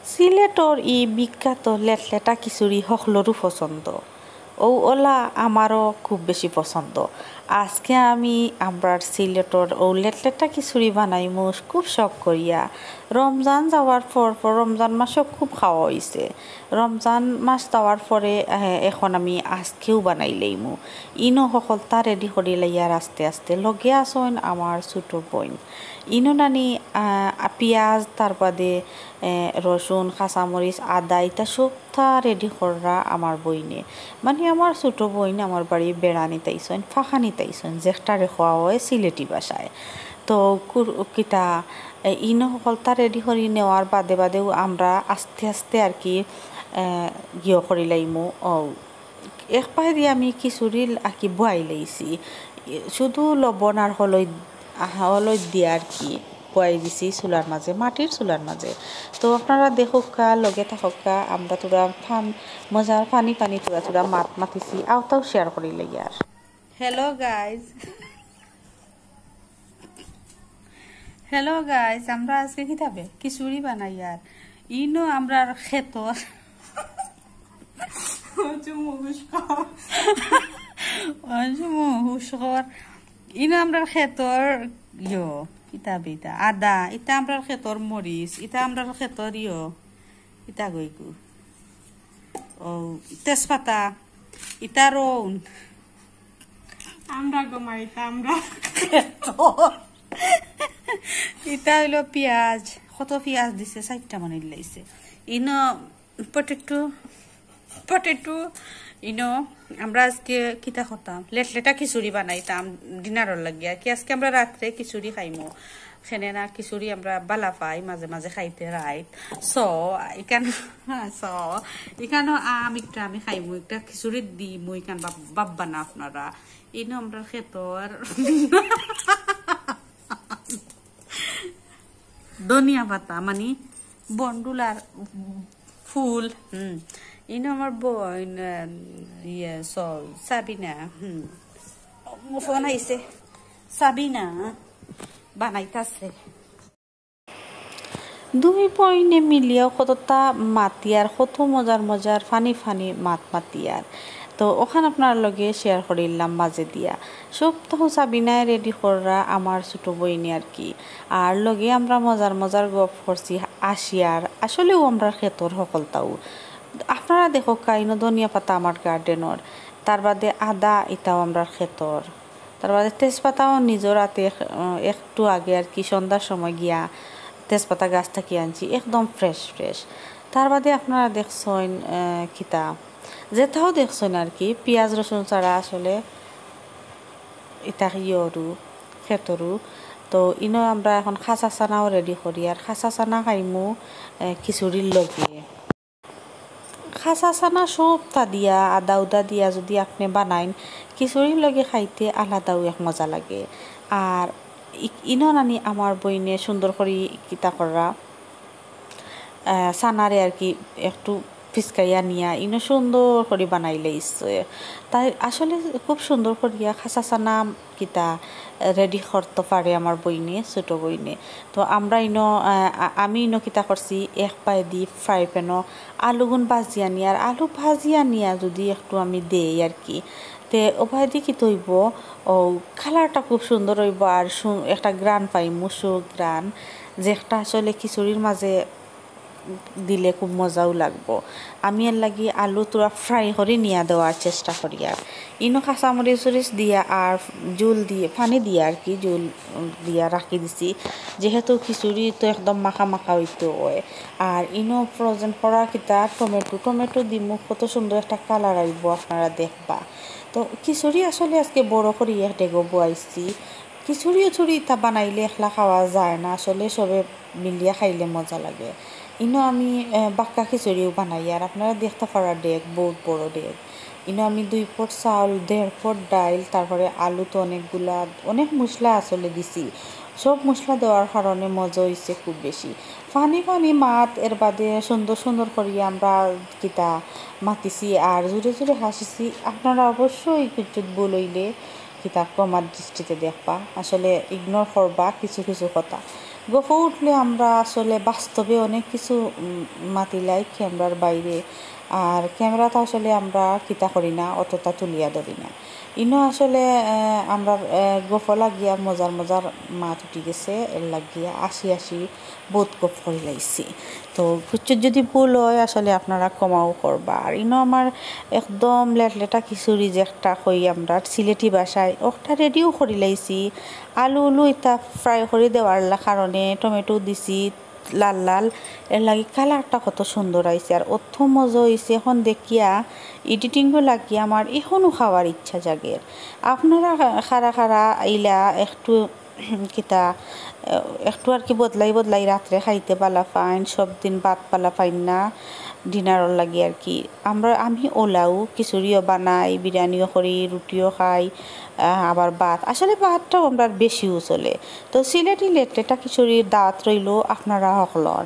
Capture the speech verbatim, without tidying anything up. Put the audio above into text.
সিলেটর ই বিখ্যাত লেটলেটা খিচুড়ি হকলরু পছন্দ, অউ অলা আমারও খুব বেশি পছন্দ। আজকে আমি আমরার সিলেটর অউ লেটলেটা খিচুড়ি বানাইমু খুব শখ করিয়া। রমজান যাওয়ার পর পর রমজান মাসও খুব খাওয়া অইছে। রমজান মাস যাওয়ার পরে, এ, এখন আমি আজকেউ বানাইলাইমু। ইনো হকলতা ready করিলাইয়ার আস্তে আস্তে। লগে আছইন আমার ছোট বইন। ইনো নানি, আ, পিয়াজ, তার বাদে, এ, রসুন, কাঁচামরিচ, আদা, ইতা সবতা ready কররা আমার বইনে। মানে আমার ছোট বইন আমার বাড়ি বেড়ানিত আইছইন, ফাকানিত আইছইন, যেটারে কওয়া অয় সিলেটি ভাষায়। তো কুর-, কিতা, এ, ইনো হকলতা ready করি নেওয়ার বাদে বাদেউ আমরা আস্তে আস্তে আর কি, এ, ইয়ে করিলাইমু, অউ, এক পায়েদি আমি খিচুড়ি আর কি বওয়াইলাইছি, শুধু লবণ আর হলইদ, আহা, হলইদ দিয়া আর কি বওয়াই দিছি চুলার মাঝে, মাটির চুলার মাঝে। তো আপনারা দেখউক্কা, লগে থাকউক্কা, আমরা থুড়া ফান-, মজার ফানি ফানি থুড়া থুড়া মাত মাতিছি, অতাও share করিলাইয়ার। Hello guys, hello guys, আমরা আজকে কিতা বে খিচুড়ি বানাইয়ার। ইনো আমরার খেতর। অঞ্জু মুহুশ কর। অঞ্জু মুহুশ কর। ইনো আমরার খেতর ইয়ো, কিতা বে ইতা? আদা, ইতা আমরার খেতর মরিচ, ইতা আমরার খেতর ইয়ো, ইতা গইগু। অউ, তেজপাতা, ইতা রউন। আমরা গো মা, ইতা আমরা। ইতা অইলো পিয়াজ, কত পিয়াজ দিছে, চাইরটা মানে দিলাইছে। ইনো potato, potato, ইনো আমরা আজকে কিতা করতাম, লেটলেটা খিচুড়ি বানাইতাম dinner-র লাগি। আর কি আজকে আমরা রাত্রে খিচুড়ি খাইমু। খেনে না খিচুড়ি আমরা বালা পাই, মাঝে মাঝে খাইতে রাইত। So, ইখান, so, ইখানো আম একটা আমি খাইমু, একটা খিচুড়ি দিমু, ইখান বাপ-, বাপ বানা আপনারা। ইনো আমরা খেতর ধনিয়া পাতা, মানে বন্ডুলার ফুল। হুম, ইনো আমার বইন, আহ, ইয়ে, so, সাবিনা, হুম, ফোন আইছে, সাবিনা বানাইতাছে। দুই বইনে মিলিয়াও কততা মাতিয়ার, কত মজার মজার ফানি ফানি মাত মাতিয়ার। তো অখান আপনার লগে share করিলাম মাঝে দিয়া। সবতাউ সাবিনায় ready কররা আমার ছোট বইনে আর কি। আর লগে আমরা মজার মজার গপ করছি, আসিয়ার। আসলেউ আমরার খেতর হকলতাউ। আপনারা দেখউক্কা, ইনো ধনিয়া পাতা আমার garden-র। তার বাদে আদা, ইতাও আমরার খেতর। তার বাদে তেজপাতাও নিজর আতে এক-, আহ, একটু আগে আর কি সন্ধ্যার সময় গিয়া তেজপাতা গাছ থাকি আনছি, একদম fresh fresh। তার বাদে আপনারা দেখছইন, আহ, কিতা, যেতাও দেখছইন আর কি, পিয়াজ রসুন ছাড়া আসলে ইতা ইয়রু, খেতরু। তো ইনো আমরা এখন কাঁচা চানাও ready করিয়ার, কাঁচা চানা খাইমু, আহ, খিচুড়ির লগে। কাঁচা চানা সবতা দিয়া, আদা উদা দিয়া যুদি আপনে বানাইন, খিচুড়ির লগে খাইতে আলাদাউ এক মজা লাগে। আর ই-, ইনো নানি আমার বইনে সুন্দর করি কিতা কররা, আহ, চানারে আর কি একটু ফিসকাইয়া নিয়া ইনো সুন্দর করি বানাইলাইছে। তাই আসলে খুব সুন্দর করিয়া কাঁচা চানা কিতা ready করতো পারে আমার বইনে, ছোট বইনে। তো আমরা ইনো, আহ, আ-, আমি ইনো কিতা করছি, এক পায়েদি fry pan-ও আলুগুন ভাজিয়া নিয়ার, আলু ভাজিয়া নিয়া যুদি একটু আমি দেই আর কি, তে অউ পায়েদি কিতা অইবো, অউ colour-টা খুব সুন্দর অইবো, আর সু-, একটা ঘ্রাণ পাইমু, সুঘ্রাণ, যেটা আসলে খিচুড়ির মাঝে দিলে খুব মজাও লাগবো। আমি এর লাগি আলু থুড়া fry করি নিয়া দেওয়ার চেষ্টা করিয়ার। ইনো কাঁচামরিচ উরিচ দিয়া আর ঝুল দিয়া, পানি দিয়া আর কি, ঝুল দিয়া রাখি দিছি। যেহেতু খিচুড়ি তো একদম মাখা মাখা অইতো অয়। আর ইনো frozen করা কিতা টমেটো, টমেটো দিমু, কত সুন্দর একটা colour আইবো, আপনারা দেখবা। তো খিচুড়ি আসলে আজকে বড় করি এক ডেগো বওয়াইছি। খিচুড়ি উচুড়ি ইতা বানাইলে একলা খাওয়া যায় না, আসলে সবে মিলিয়া খাইলে মজা লাগে। ইনো আমি, এ, বাক্কা খিচুড়িও বানাইয়ার আপনারা দেখতা পাররা, ডেগ, বউত বড় ডেগ। ইনো আমি দুই পট চাউল, দেড় পট ডাইল, তারপরে আলু তো অনেকগুলা, অনেক মশলা আসলে দিছি। সব মশলা দেওয়ার কারণে মজা অইছে খুব বেশি। ফানি ফানি মাত, এর বাদে সুন্দর সুন্দর করি আমরা কিতা মাতিছি আর জোরে জোরে হাসিছি। আপনারা অবশ্যই কিচ্ছু ভুল অইলে কিতা ক্ষমার দৃষ্টিতে দেখবা, আসলে ignore করবা কিছু কিছু কথা। গফ উঠলে আমরা আসলে বাস্তবে অনেক কিছু, উম, মাতিলাই ক্যামেরার বাইরে। আর ক্যামেরাত আসলে আমরা কিতা করি না, অতটা তুলিয়া ধরি না। ইনো আসলে, আহ, আমরা, আহ, গফ লাগিয়া মজার মজার মাত উঠি গেছে, এর লাগিয়া আসি আসি বহুত গফ করি লাইছি। তো কিছু যদি ভুল হয়, আসলে আপনারা ক্ষমাও করবা। আর ইনো আমার একদম লেটলেটা খিচুড়ি, যে একটা কই আমরা সিলেটি ভাষায়, ওটা রেডিও করি লাইছি। আলু উলু ইতা ফ্রাই করি দেওয়ার লা-, কারণে টমেটো দিছি লাল লাল, এর লাগি কালারটা কত সুন্দর আইছে। আর অত মজা হইছে, এখন দেখিয়া এডিটিংও লাগিয়া আমার এখনও খাওয়ার ইচ্ছা জাগের। আপনারা খারা খারা আইলা একটু কিতা, আহ, একটু আর কি বদলাই বদলাই রাত্রে খাইতে পালা পাইন, সব দিন ভাত পালা পাইন না ডিনারর লাগি আর কি। আমরা, আমি ওলাও খিচুড়িও বানাই, বিরিয়ানিও করি, রুটিও খাই, আহ, আবার ভাত। আসলে ভাতটাও আমরা বেশিও চলে। তো সিলেটি লেটলেটা খিচুড়ির দাওয়াত রইল আপনারা হকলর।